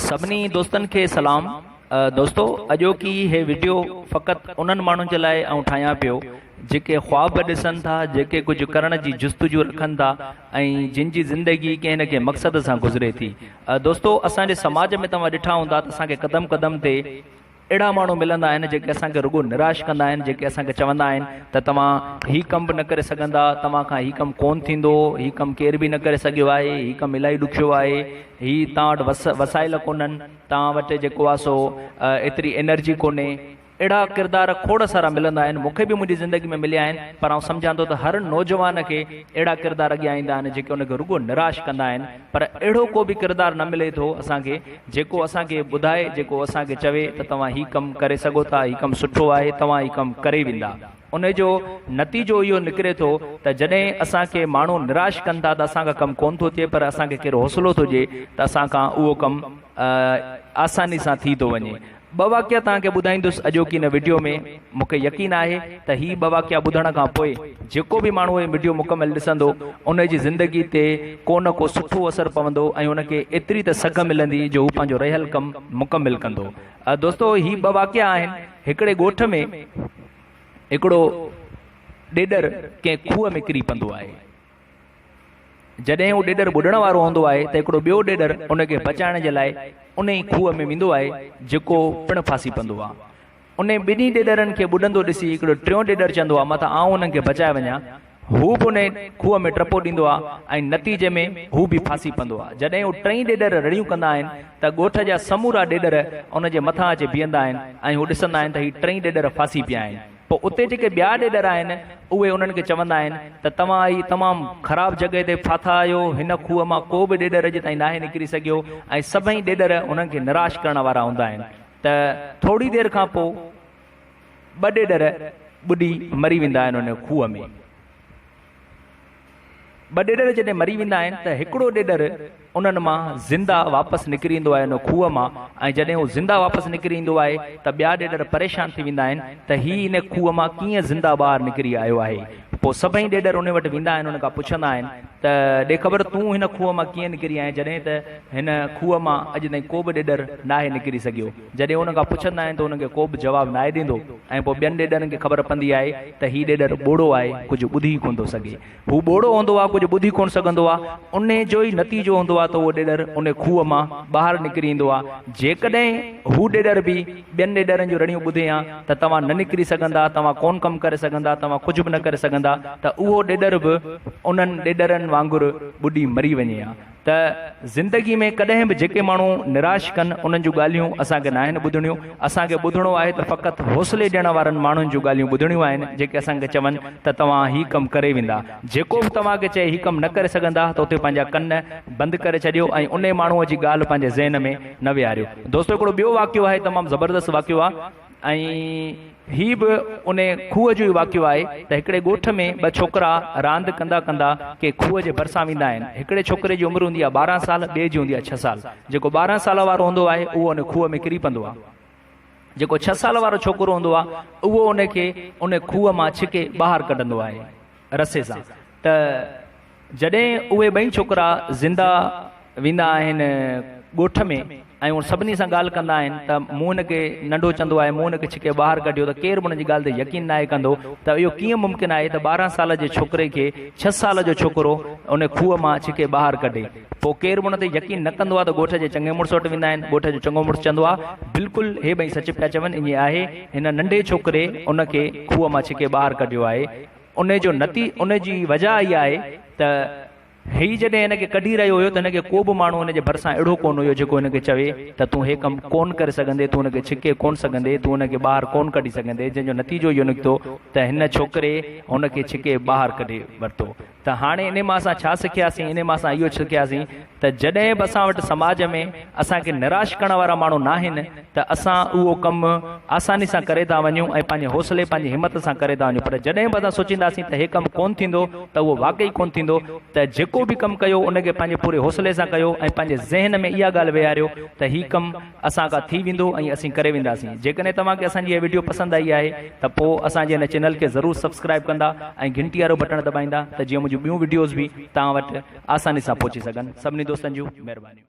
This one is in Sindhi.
سڀني دوستن کي سلام دوستو اڄوڪي هي وڊيو فقط انهن ماڻهن جي لاء آئون ٺاهيان پيو جيڪي خواب ڏسن ٿا جيڪي ڪجهه ڪرڻ جي جستجو رکن ٿا ۽ جن جي زندگي ڪنهن نه ڪنهن مقصد سان گذري ٿي دوستو اسان جي سماج ۾ توهان ڏٺا هوندا ته اسان کي قدم قدم تي اهڙا ماڻهو ملندا آهن جيڪي اسان کي رڳو نراش ڪندا آهن، جيڪي اسان کي چوندا آهن ته توهان هي ڪم به نه ڪري سگهندا، توهان کان هي ڪم ڪونه ٿيندو، هي ڪم ڪير به نه ڪري سگهيو آهي، هي ڪم الاهي ڏکيو آهي، هي توهان وٽ وس وسائل ڪونهن، توهان وٽ جيڪو آهي سو ايتري انرجي ڪونهي. اهڙا ڪردار کوڙ سارا ملندا آهن، مون کي به منهنجي زندگي ۾ مليا آهن، پر آئون سمجهان ٿو ته هر نوجوان کي اهڙا ڪردار اڳيان ايندا آهن جيڪي ان کي رڳو نراش ڪندا آهن، پر اهڙو ڪو به ڪردار نه ملي ٿو اسان کي جيڪو اسان کي ٻڌائي، جيڪو اسان کي چوي ته توهان هي ڪم ڪري سگهو ٿا، هي ڪم سٺو آهي، توهان هي ڪم ڪري ويندا. انهي جو نتيجو اهو نڪري ٿو ته جڏهن اسان کي ماڻهو نراش ڪن ٿا ته اسان کان ڪم ڪونه ٿو ٿئي پر اسان کي ڪير حوصلو ٿو ڏئي ته اسان کان اهو ڪم آساني سان ٿي ٿو وڃي. ٻه واقعا توهان کي ٻڌائيندس اڄوڪي هن وڊيو ۾، مون کي يقين آهي ته هي ٻه واقعا ٻڌڻ کان پوء جيڪو به ماڻهو هي وڊيو مڪمل ڏسندو ان جي زندگي تي ڪو نه ڪو سٺو اثر پوندو ۽ ان کي ايتري ته سگهه ملندي جو هو پنهنجو رهيل ڪم مڪمل ڪندو. دوستو هي ٻه واقعا آهن هڪڙي ڳوٺ ۾ هڪڙو ڏيڏر ڪنهن کوهه ۾ ڪري پوندو آهي. جڏهن هو ڏيڏر ٻڏڻ وارو هوندو آهي ته هڪڙو ٻيو ڏيڏر ان کي بچائڻ جي لاء انهي کوهه ۾ ويندو آهي جيڪو پڻ ڦاسي پوندو آهي. انهي ٻنهي ڏيڏرن کي ٻڏندو ڏسي هڪڙو ٽيون ڏيڏر چوندو آهي متان آئون انهن کي بچائي وڃان. هو به انهي کوهه ۾ ٽپو ڏيندو آهي ۽ نتيجي ۾ هو به ڦاسي پوندو آهي. جڏهن هو ٽئي ڏيڏر رڙيون ڪندا آهن ته ڳوٺ جا سمورا ڏيڏر ان جي مٿان اچي بيهندا آهن ۽ هو ڏسندا آهن ته هي ٽئي ڏيڏر ڦاسي پيا آهن. پوء اتي جيڪي ٻيا ڏيڏر آهن، اهي انهن کي چوندا آهن ته توهان هي تمام خراب جڳهه تي ڦاٿا آهيو، هن کوهه مان ڪو به ڏيڏر اڄ تائين ناهي نڪري سگهيو ۽ سڀئي ڏيڏر انهن کي نراش ڪرڻ وارا هوندا آهن ته ٿوري دير کان پوء ٻه ڏيڏر ٻڏي مري ويندا آهن ان کوهه ۾. ٻه ڏيڏر جڏهن مري ويندا آهن ته هڪڙو ڏيڏر انهن مان زنده واپس نڪري ايندو آهي ان کوهه مان ۽ جڏهن هو زنده واپس نڪري ايندو آهي ته ٻيا ڏيڏر پريشان ٿي ويندا آهن ته هي ان کوهه مان ڪيئن زنده ٻاهر نڪري آيو آهي. پوء سڀئي ڏيڏر ان وٽ ويندا آهن ان کان پڇندا آهن ته ڏي خبر تون هن کوهه مان ڪيئن نڪري آئين جڏهن ته هن کوهه مان اڄ تائين ڪو به ڏيڏر ناهي نڪري سگهيو. جڏهن ان کان پڇندا آهن ته انهن کي ڪو به جواب ناهي ڏيندو ۽ پوء ٻين ڏيڏرن کي خبر پوندي آهي ته هي ڏيڏر ٻوڙو آهي ڪجهه ٻڌي ئي ڪونه ٿو سگهي. هو ٻوڙو هوندو آهي ڪجهه ٻڌي ڪونه سگهندو آهي انهي جو ئي نتيجو هوندو آهي ته اهو ڏيڏر انهي کوهه مان ٻاهر نڪري ايندو آهي. جيڪڏهن هو ڏيڏر به ٻين ڏيڏرن جون رڙيون ٻڌي ها ته توهان نه نڪري سگهندا، توهان ڪونه ڪم ڪري سگهندا، توهان ڪجهه به نه ڪري سگهندا ته اهو ڏيڏر به انهن ڏيڏرن وانگر ٻڏي مري وڃي ها. ته زندگي ۾ ڪڏهن به جيڪي ماڻهو نراش ڪن انهن جون ڳالهيون اسان کي ناهن ٻڌڻيون، اسان کي ٻڌڻو آهي ته فقط حوصلي ڏيڻ وارن ماڻهن جون ڳالهيون ٻڌڻيون آهن جيڪي اسان کي چون ته توهان هي ڪم ڪري ويندا. جيڪو به توهان کي چئي هي ڪم نه ڪري سگهندا ته اتي پنهنجا ڪن بند ڪري ڇڏيو ۽ انهي ماڻهو جي ڳالهه پنهنجي ذهن ۾ نه ويهاريو. دوستو هڪڙو ٻيو واقعو آهي تمام زبردست واقعو آهي. ۽ هي به ان کوهه جو ئي واقعو آهي ته هڪڙي ڳوٺ ۾ ٻه ڇوڪرا راند ڪندا ڪندا ڪنهن کوهه جي ڀرسان ويندا آهن. هڪڙي ڇوڪري جي عمر هوندي آهي 12 سال ٻئي جي هوندي آهي ڇهه سال. جيڪو 12 سال وارو هوندو آهي اهو ان کوهه ۾ ڪري پوندو آهي. جيڪو ڇهه سال وارو ڇوڪرو هوندو آهي اهو ان کي ان کوهه مان ڇڪي ٻاهر ڪڍندو آهي رسي سان ته جڏهن اهي ٻئي ڇوڪرا زنده ويندا آهن ڳوٺ ۾ ۽ هو سڀني سان ڳالهه ڪندا آهن ته مون هن کي ننڍو چوندو آهي مون هن کي ڇڪي ٻاهر ڪڍيو ته ڪير به هن جي ڳالهه تي يقين ناهي ڪندو ته اهو ڪيئن ممڪن آهي ته 12 سال جي ڇوڪري کي ڇهه سال جو ڇوڪرو ان کوهه مان ڇڪي ٻاهر ڪڍي. پوء ڪير به ان تي يقين نه ڪندو آهي ته ڳوٺ جي چڱي مڙس وٽ ويندا آهن. ڳوٺ جو چڱو مڙس چوندو آهي بلڪل هي ٻئي سچ پيا چون ائين آهي هن ننڍي ڇوڪري ان کي کوهه مان ڇڪي ٻاهر ڪڍيو آهي. ان جو نتي ان جي وجهه اها آهي ته هي جڏهن هن کي ڪڍي رهيو هيو ته هن کي ڪو به ماڻهو هن جي ڀرسان اهڙو ڪونه هيو جيڪو هن کي چوي ته تون هي ڪم ڪونه ڪري سگهندين، تون هن کي ڇڪي ڪونه سگهندين، تون هن کي ٻاهر ڪونه ڪڍي سگهندين، جنهن جو نتيجو اهو نڪتو ته هن ڇوڪري هن کي ڇڪي ٻاهر ڪڍي ورتو. ته هاڻي انهي مان اسان ڇا سکياسين؟ انهي مان اسان اهو سکياسين ته جڏهن به اسان وٽ سماج ۾ اسان کي نراش ڪرڻ وارا ماڻهو ناهن ته اسان اهو ڪم آساني سان ڪري ٿا وڃون ۽ پنهنجي حوصلي پنهنجي همت سان ڪري ٿا وڃون پر جڏهن به اسان سوچينداسين ته هي ڪم ڪونه ٿيندو ته اهو واقعي ڪونه ٿيندو ته جيڪو به ڪم ڪيو ان کي پنهنجي پوري حوصلي سان ڪيو ۽ پنهنجي ذهن ۾ اها ڳالهه ويهاريو ته هي ڪم اسان کان ٿي ويندو ۽ اسين ڪري وينداسين جيڪڏهن توهان کي اسان جي هي وڊيو پسند آئي آهي ته پوء اسان جي هن چينل کي ضرور سبسڪرائب ڪندا ۽ گهنٽي وارو بٽڻ دٻائيندا ته جيئن منهنجون ٻيون وڊيوز به توهان وٽ آساني سان پهچي سگهن سڀني دوستن جون مهربانيون.